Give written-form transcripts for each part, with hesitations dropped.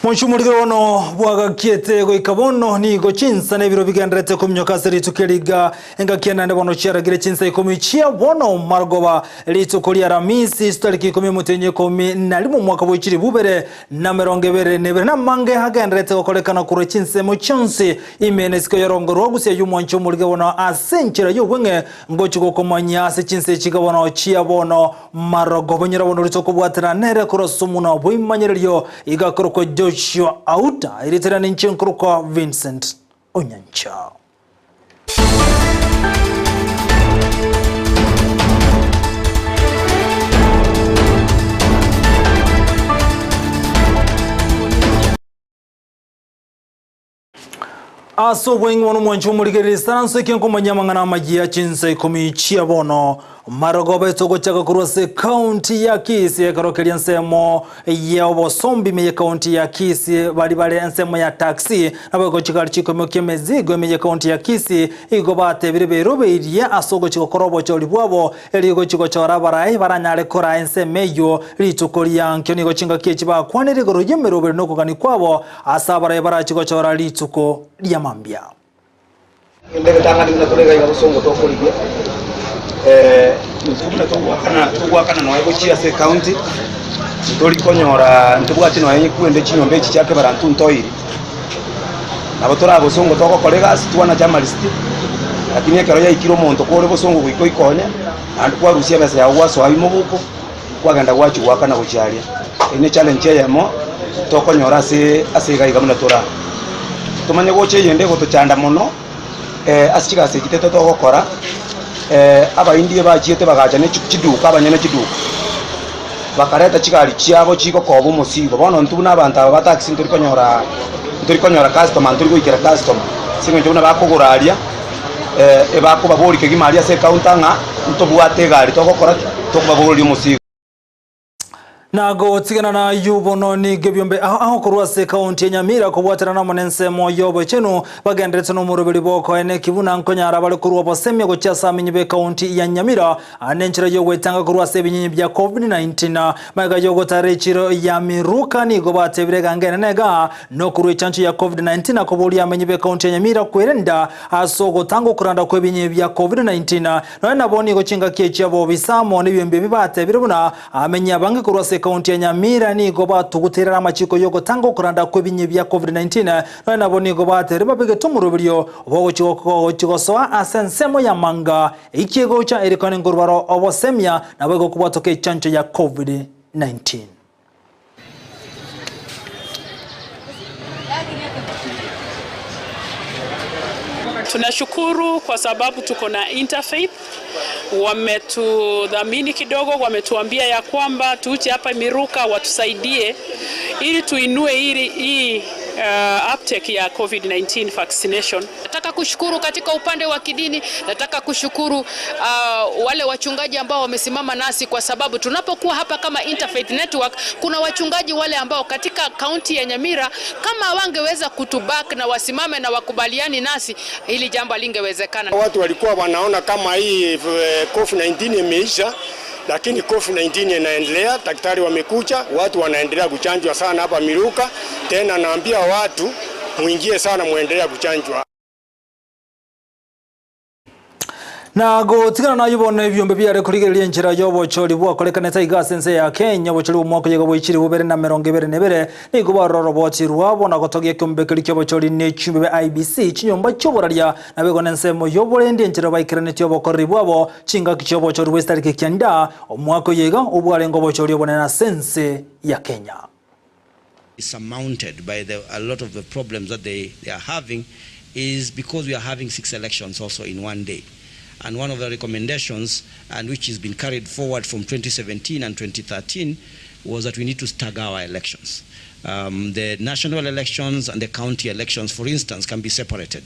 Monche omorige bono bwagakiete goika bono, nigo chinsa na ebiro bigendererete kominyoka ase rituko eri iga. Engaki enene bono chiaragire chinsa ikomi chia bono marogoba, rituko ria Aramisi, chitariki ikomi omotienyi ikomi na rimo omwaka bwe chilifu ibere na emerongo ebere na ebere. Namange agendererete gokorekana korwa chinsemo chionsi ime nesiko y'orongo rwa gusia y'omwanchi omorige bono ase enchera y'obweng'e ngochia gokomanyia ase chinsa echi iga bono chia bono Marogoba onyora bono orite okobwatana nere korwa ase omonwa bw'eimanyererio iga akorokwa Joshua Auta, erieta riane inche nkorokwa Vincent Onyancha. Ase obweng'e bono mwanche omorigereria esaranso eke nkomanyia amang'ana amayia chinsa ikomi chia bono marogoba etogochaka korwa ase ekaunti ya Kisii ekero keria ensemo ya obosombi ime y'ekaunti ya Kisii bari bare ensemo ya taxi naboigo chigari chikoimokia emezigo ime y'ekaunti ya Kisii igo batebire berobeirie ase ogochia gokora obochori bwabo erio gochia gochora abarai baranyare koraa ensemo eyio rituko ria nkio nigo chingaki echi bakwanire igoro y'emeroberi na okogania kwabo Ase abarai barachie gochora rituko ria mambia. Kende egetang'ani buna tore iga iga bosongo tokorigia intwe buna togoakana togoakana nonya gochia ase ecounty, ntori konyora ntobwati nonya kwende chinyomba echi chia kebarantu ntoiri, nabo tore aa bosongo togokora egasi twanacha amarisiti, lakini ekero yaikire omonto kore bosongo goika oikonye, naende kwarusia ebesa yago gwasoa imobuko. Kwagenda gwachia goakana gochia aria. Eyio ne challenge eyemo tokonyora ase ase iga iga buna tore aa. Tomanye gocha eyende egotochanda mono ase chigasi echi tete togokora, abaindi ebachiete bagacha ne chiduka abanyene chiduka, bakareta chigari chiabo chigokoba omosigo. Bono intwe buna abanto aba ba taxi ntori konyora ntori konyora customer ntori goikera customer, ase eng'encho buna bakogora aria. Ebakobaboria kegima aria ase ecounter ng'a ntobwate egari togokora ki? Tokobabogoreria omosigo. Na gotigana nayio bono nigo ebiombe ao ao korwa ase ekaunti ya Nyamira kobwaterana amo nensemo y'obochenu bagenderete nomoroberi bw'okoeneki buna nkonyara bare korwa obosemia gochia ase amenyi b'ekaunti ya Nyamira ande enchera y'ogwetanga korwa ase ebinyinyi bia Covid-19. Magega y'ogotara echiro ya Miruka nigo batebire eganga enene iga Nokorua echancho ya Covid-19 na koboria amenyi b'ekaunti ya Nyamira kwerenda ase ogotanga okoranda kw'ebinyi bia Covid-19. Nonya nabo nigo chingaki echi abobisa amo nebiombe ebi batebire buna amenyi abange korwa ase ekaunti ya Nyamira nigo batuguterera amachiko y'ogotanga okoranda kw'ebinyi bia Covid-19. Nonya nabo nigo batebire babegete omoroberio bw'ogochi gosoa ase ensemo y'amanga eiki egocha erikone nkorwaro obosemia naboigo kobwatoka echancho ya Covid-19. Tunashukuru kwa sababu tuko na Interfaith, wametudhamini kidogo, wametuambia ya kwamba tuje hapa Miruka watusaidie ili tuinue ili hii uh, uptake ya COVID-19 vaccination. Nataka kushukuru katika upande wa kidini, nataka kushukuru uh, wale wachungaji ambao wamesimama nasi, kwa sababu tunapokuwa hapa kama Interfaith Network, kuna wachungaji wale ambao katika kaunti ya Nyamira kama wangeweza kutuback na wasimame na wakubaliani nasi, hili jambo halingewezekana. Watu walikuwa wanaona kama hii eh, COVID-19 imeisha, lakini COVID-19 inaendelea. Daktari wamekuja, watu wanaendelea kuchanjwa sana hapa Miruka. Tena naambia watu muingie sana, muendelea kuchanjwa. Na gotigana nayo bono ebiombe biare korigereria enchera y'obochori bwakorekanete iga ase ense ya Kenya, obochori bw'omwaka oyoiga bwa chilifu bibere na emerongo ebere na ebere, nigo barora oroboti rwabo na gotogia ekeombe keria ki'obochori ne chiombe bia IEBC, chinyomba chi'oboraria, naboigo nensemo y'oborendi enchera baikeranetie obokoreri bwabo chingaki chi'obochori bwe chitariki kianda, omwaka oyoiga obwarenge obochori obonene ase ense ya Kenya. Surmounted by the a lot of the problems that they, they are having is because we are having six elections also in one day. And one of the recommendations, and which has been carried forward from 2017 and 2013, was that we need to stagger our elections. Um, the national elections and the county elections, for instance, can be separated.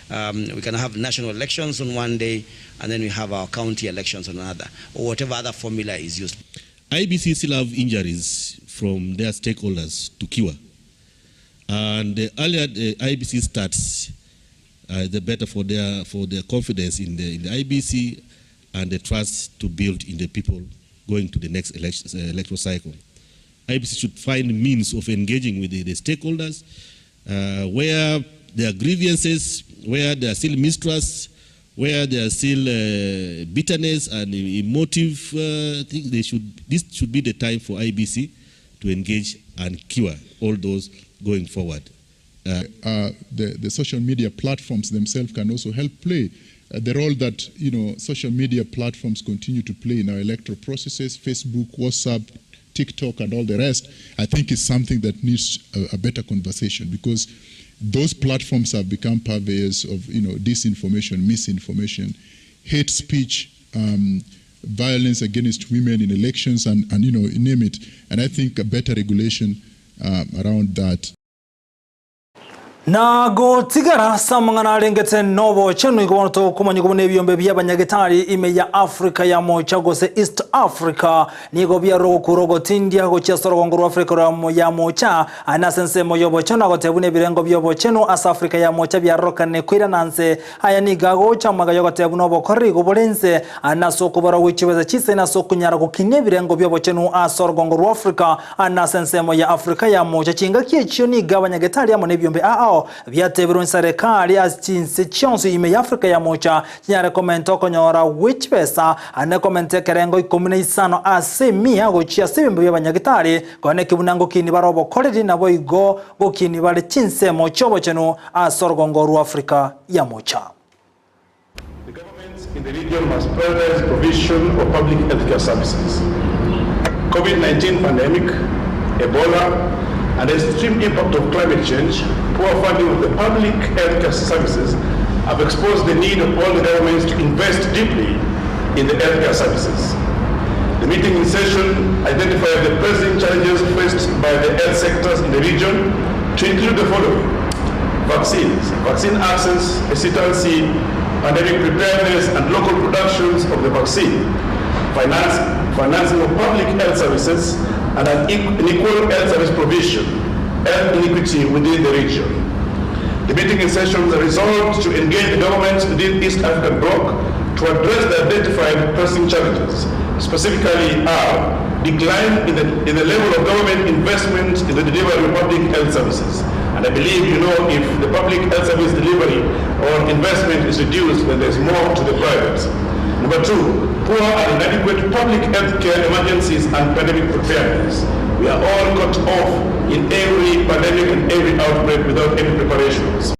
Um, we can have national elections on one day, and then we have our county elections on another, or whatever other formula is used. IEBC still have injuries from their stakeholders to cure. And the earlier the IEBC starts, the better for their, for their confidence in the, in the IEBC and the trust to build in the people going to the next election, electoral cycle. IEBC should find means of engaging with the, the stakeholders uh, where there are grievances, where there are still mistrusts, where there are still uh, bitterness and emotive uh, things. They should, this should be the time for IEBC to engage and cure all those going forward. Uh, uh, the, the social media platforms themselves can also help play uh, the role that you know social media platforms continue to play in our electoral processes, Facebook, WhatsApp, TikTok, and all the rest, I think is something that needs a, a better conversation because those platforms have become purveyors of you know disinformation, misinformation, hate speech, um, violence against women in elections, and, and you know name it. And I think a better regulation around that. Na gotigara ase amang'ana arengete nobochenu igo bono tokomanya buna ebiombe bi'abanyagetari ime ya Africa ya mocha gose East Africa nigo biarure ogokura ogotindia gochia ase orogongo rwa Africa ya mocha aye ase ensemo y'obochenu agoteba buna ebirengo bi'obochenu ase Africa ya mocha biarorokane koirana nse aya nigo agocha amaiga y'ogoteba buna obokoreri igo bore nse aye ase okobara gwe chibesa chisaine ase okonyara gokinia ebirengo bi'obochenu ase orogongo rwa Africa Ande ase ensemo ya Afrika ya Mocha chingaki echio nigo abanyagetari amo nebiombe ao biateberwe n'serekari ase chinse chionsi ime ya Afrika ya Mocha chinyare komenta okonyora gwe chibesa ande komenta ekerengo ikomi na isano ase emia gochia ase ebiombe bi'abanyagetari konya ekebuna ngokini bare obokoreri naboigo gokini bare chinsemo chi'obochenu ase orogongo rwa Afrika ya Mocha. The governments in the region must prioritize provision of public healthcare services. COVID-19 pandemic, Ebola, and the extreme impact of climate change, poor funding of the public healthcare services have exposed the need of all the governments to invest deeply in the healthcare services. The meeting in session identified the pressing challenges faced by the health sectors in the region to include the following. Vaccines, vaccine access, hesitancy, pandemic preparedness, and local productions of the vaccine, finance, financing of public health services, and an equal health service provision, health inequity within the region. The meeting in session resolved to engage the governments within East African Bloc to address the identified pressing challenges, specifically are decline in the, in the level of government investment in the delivery of public health services. And I believe you know if the public health service delivery or investment is reduced, then there's more to the private. Number two, poor and inadequate public health care emergencies and pandemic preparedness. We are all cut off in every pandemic and every outbreak without any preparations.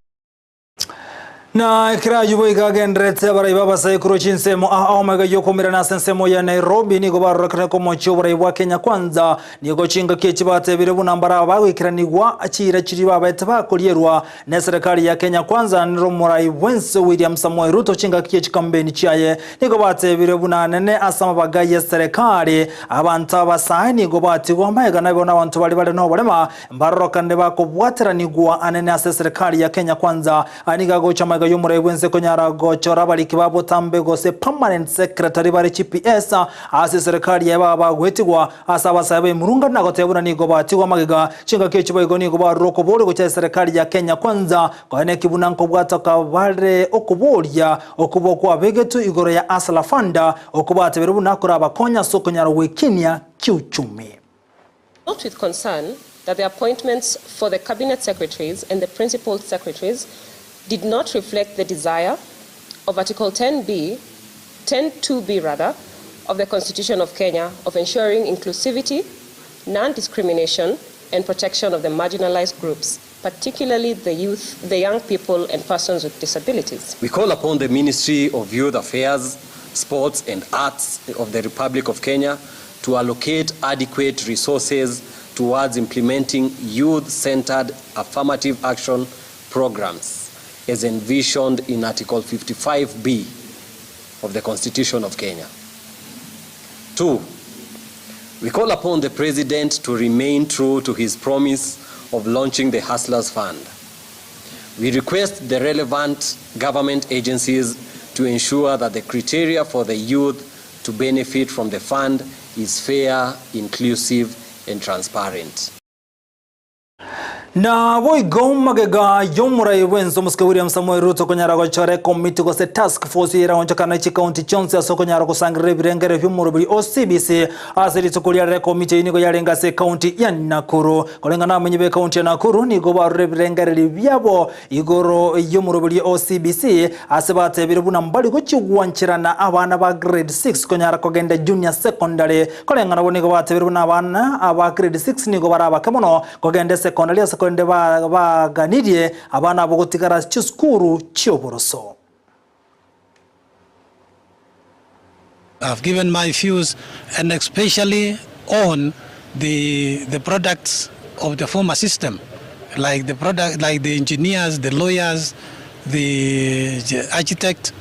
Na ekero ayio boigo agendererete abarai b'abasae korwa chinsemo aa omega y'okomerana ase ensemo ya Nairobi nigo barorekane komochia oborai bwa Kenya Kwanza. Nigo chingaki echi batebire buna mbaraba bagoikeranigwa chiira chiria babete bakorierwa neserekari ya Kenya Kwanza nere omorai bwense William Samoei Ruto chingaki echikambeni chiaye. Nigo batebire buna anene ase amabaga y'eserekari abanto abasae nigo batigwa amaiga naboigo nabanto baria bare noborema mbarorokane bakobwateranigwa anene ase eserekari ya Kenya Kwanza. Aya nigo agocha magega y'omorai bw'ense konyara gochora abariki ba botambe gose permanent secretary bare chiPS ase eserekari yaye baba bagoetigwa ase abasae b'emurungano na goteba buna nigo batigwa magega. Chingaki echi boigo nigo barure okoboria gocha eserekari ya Kenya Kwanza konya neki buna nkobwatoka bare okoboria okwo kwabegetwe igoro ya Hustler Fund okwo batebire buna korabakonye ase okonyara gwekinia kiuchumi. Note with concern that the appointments for the cabinet secretaries and the principal secretaries did not reflect the desire of Article 10B, 10.2b rather, of the Constitution of Kenya of ensuring inclusivity, non-discrimination, and protection of the marginalized groups, particularly the youth, the young people, and persons with disabilities. We call upon the Ministry of Youth Affairs, Sports and Arts of the Republic of Kenya to allocate adequate resources towards implementing youth-centered affirmative action programs as envisioned in Article 55B of the Constitution of Kenya. 2, we call upon the President to remain true to his promise of launching the Hustlers Fund. We request the relevant government agencies to ensure that the criteria for the youth to benefit from the fund is fair, inclusive, and transparent. Naboigo magega y'omorai bw'ense omosike William Samoei Ruto konyara gochora ekomiti gose task force eraonchokana chikaunti chionsi ase okonyara gosangerera ebirengererio bi'omoroberi o CBC ase rituko riarero ekomiti eyio nigo yarenge ase ekaunti ya Nakuru. Koreng'ana abamenyi b'ekaunti ya Nakuru nigo barure ebirengererio biabo igoro y'omoroberi o CBC ase batebire buna mbari gochia gwancherana abana ba grade 6 konyara kogenda junior secondary. Koreng'ana bo nigo batebire buna abana aba grade 6 nigo bare abake mono Kogenda esekondari ase korende baganirie abana abo gotigara ase chisukuru chi'oboroso. I've given my views and especially on the the products of the former system like the product like the engineers, the lawyers, the architect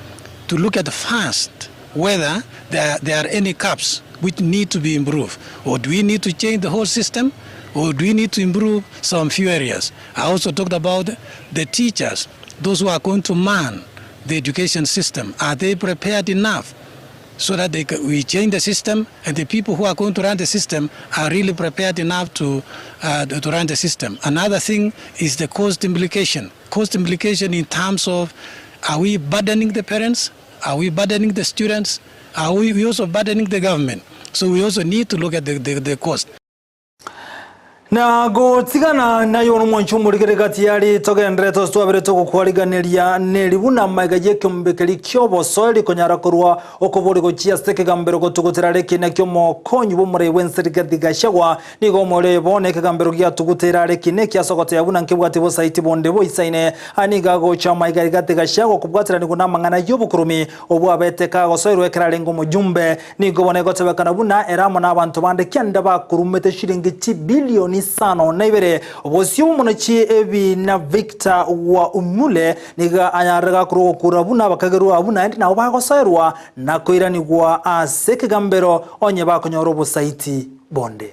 to look at first whether there, there are any gaps which need to be improved or do we need to change the whole system or do we need to improve some few areas. I also talked about the teachers, those who are going to man the education system. Are they prepared enough so that they, we change the system and the people who are going to run the system are really prepared enough to, uh, to run the system. Another thing is the cost implication. Cost implication in terms of are we burdening the parents? Are we burdening the students? Are we, we also burdening the government? So we also need to look at the, the, the cost. Na gotigana nayo nomwancho omorigere gati yari togenderete ase twabere togokwariganeria neri buna amaiga y'ekiombekeri ki'obosoeri konyara korwa okobori gochia ase ekegambero gotugutera are ekiina ki'omokonyi bw'omorai bw'ense Rigathi Gachagua nigo omorei bono ekegambero giatugutera are ekiina eki ase ogoteba buna nkebwati bosaiti bonde boisaine Aya nigo agocha amaiga Rigathi Gachagua kobwatiranigwa namang'ana y'obokurumi obwabete kagosoirwe ekero arenge omojumbe Nigo bono egotebekana buna ere amo nabanto bande kianda bakurumete chilingi chibilioni isano na ibere. Obosio bw'omonachi ebiina Victor wa Umule nigo anyarire gakorwa ogokura buna abakagerwa abwo naende nabo bagosoerwa na koiranigwa ase ekegambero onye bakonyora obosaiti bonde.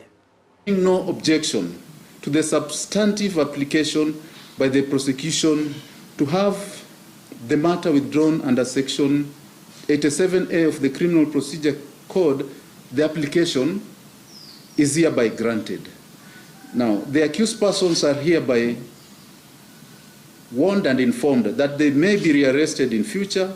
No objection to the substantive application by the prosecution to have the matter withdrawn under section 87A of the Criminal Procedure Code, the application is hereby granted. Now, the accused persons are hereby warned and informed that they may be rearrested in future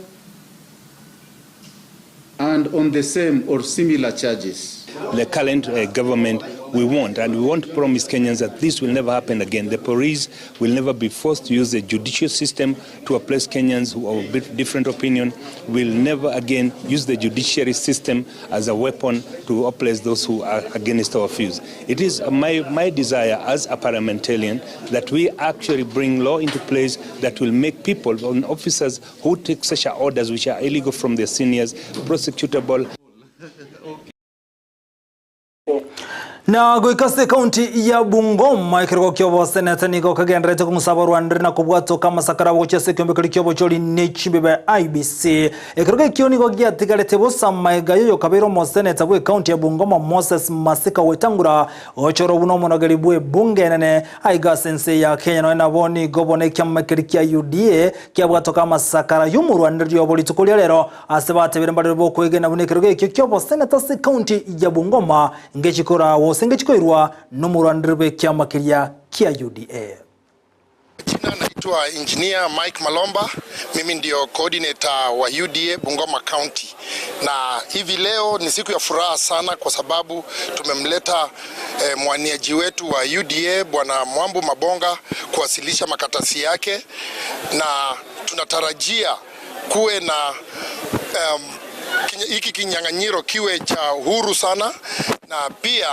and on the same or similar charges. The current uh, government we want, and we want to promise Kenyans that this will never happen again. The police will never be forced to use the judicial system to oppress Kenyans who have a different opinion. Will never again use the judiciary system as a weapon to oppress those who are against our views. It is my, my desire as a parliamentarian that we actually bring law into place that will make people and officers who take such orders which are illegal from their seniors prosecutable. Na goika ase ekaunti ya Bungoma ekerogo ki'oboseneta nigo kegendererete kong'usa abarwanire na kobwatoka amasakara abo gochia ase ekeombe keria ki'obochori ne chimbibe IEBC. Ekerogo ekio nigo giatigarete bosa magega y'oyokabeire omoseneta bw'ekaunti ya Bungoma Moses Masika Wetangula gochorwa buna omonogeri bw'ebunge enene aiga ase ense ya Kenya nonya nabo nigo bono ekiama keria kia UDA kiabwatoka amasakara y'omorwanereria obo rituko ria rero Ase batebire mbarere bokwegena buna ekerogo ekio ki'oboseneta ase ekaunti ya Bungoma ngechikoraagwa gose ngechikoirwa nomorwandereri bw'ekiama keria kia UDA. Jina naitwa Engineer Mike Malomba, mimi ndio coordinator wa UDA Bungoma County, na hivi leo ni siku ya furaha sana kwa sababu tumemleta eh, mwaniaji wetu wa UDA Bwana Mwambu Mabonga kuwasilisha makatasi yake, na tunatarajia kuwe na um, hiki kinyang'anyiro kiwe cha huru sana, na pia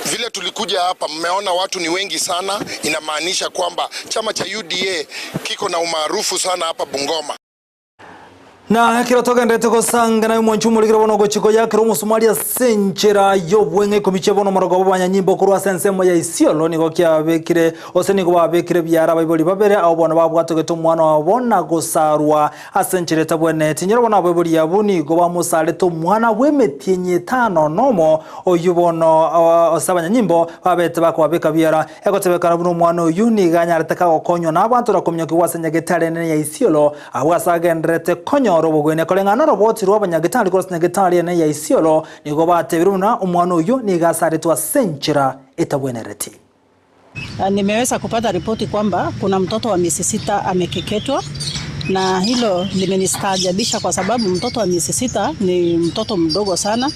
vile tulikuja hapa, mmeona watu ni wengi sana, inamaanisha kwamba chama cha UDA kiko na umaarufu sana hapa Bungoma. Na ekero togenderete gosangana omwancho omorikire bono ogochia koyakera omosumari ase enchera y'obweng'e ekomichia bono omorogoba bw'abanyanyimbo korwa ase ensemo ya Isiolo nigo kiabekire gose nigo babekire biara abaibori babere abwo bono babwatogete omwana obo na gosarwa ase enchera etabwenereti. Nyora bono abaibori abwo nigo bamosarete omwana bw'emetienyi etano nomo oyio bono ase abanyanyimbo babete bakobabeka biara. Egotebekana buna omwana oyio nigo anyarete kagokonywa nabanto na kominyokigwa ase nyagetari enene ya Isiolo Abwo ase agendererete konyora obogwenia koreng'ana noroboti rw'abanyagetari korwa ase nyagetari ene ya Isiolo, nigo batebire buna omwana oyio nigo asaretwe ase enchera etabwenereti. Nimeweza kupata ripoti kwamba kuna mtoto wa miezi 6 amekeketwa, na hilo limenistaajabisha kwa sababu mtoto wa miezi 6 ni mtoto mdogo sana.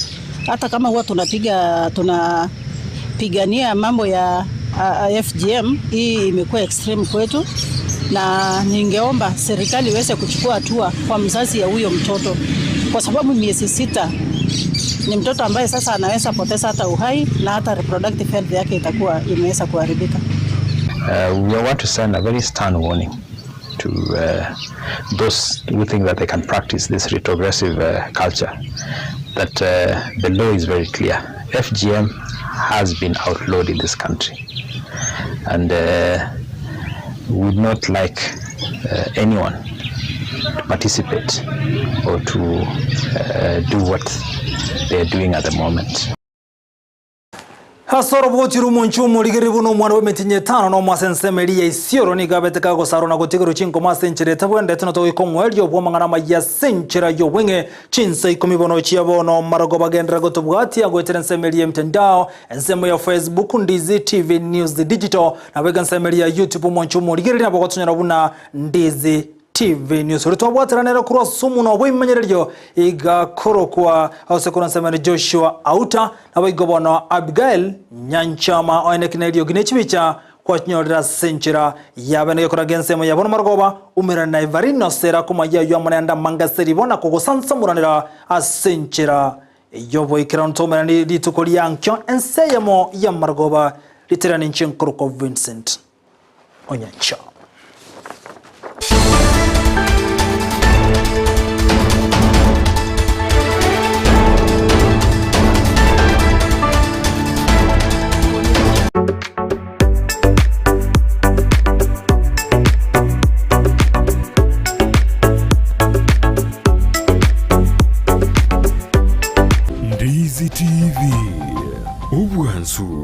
Hata kama huwa tunapigania mambo ya FGM, hii imekuwa extreme kwetu, na ningeomba serikali iweze kuchukua hatua kwa mzazi ya huyo mtoto, kwa sababu miezi 6 ni mtoto ambaye sasa anaweza poteza hata uhai na hata reproductive health yake itakuwa imeweza kuharibika. We want to send a very stern warning to those who think that they can practice this retrogressive culture, that the law is very clear. FGM has been outlawed in this country, and we would not like anyone to participate or to do what they are doing at the moment. Hasoro bwotiru omonche omorigeri buna omwana bw'emetinyi etano na omwase ensemo eria ya Isiolo nigo abete kagosarwa na gotigerwa chinkoma ase enchera etabwenerete na togoika omoerio bw'amang'ana amaya ase enchera y'obweng'e chinsa ikomi bono chia bono marogo bagenderera gotobwatia goetera ensemo eria ya mtandao ensemo ya Facebook Ndizi TV News Digital nabo iga ensemo eria ya YouTube omonche omorigereria nabo gotonyora buna Ndizi TV News. Ori twabwateranera korwa ase omonwa bw'ebimenyererio igakorokwa ase korwa ensemo ere Joshua Auta nabo igo bono Abigail Nyanchama oeneki na eriogi na echibicha kwachinyorera ase enchera yabe nigekoraga ensemo ya bono marogoba umerana na Evarino Sera komaya aywo amo naende amangaseri bona kogosansamoranera ase enchera yoboikeranu tomerana rituko ria nkio ense eyemo ya marogoba riterane inche nkorokwa Vincent Onyancha. Ndizi TV, obwansu.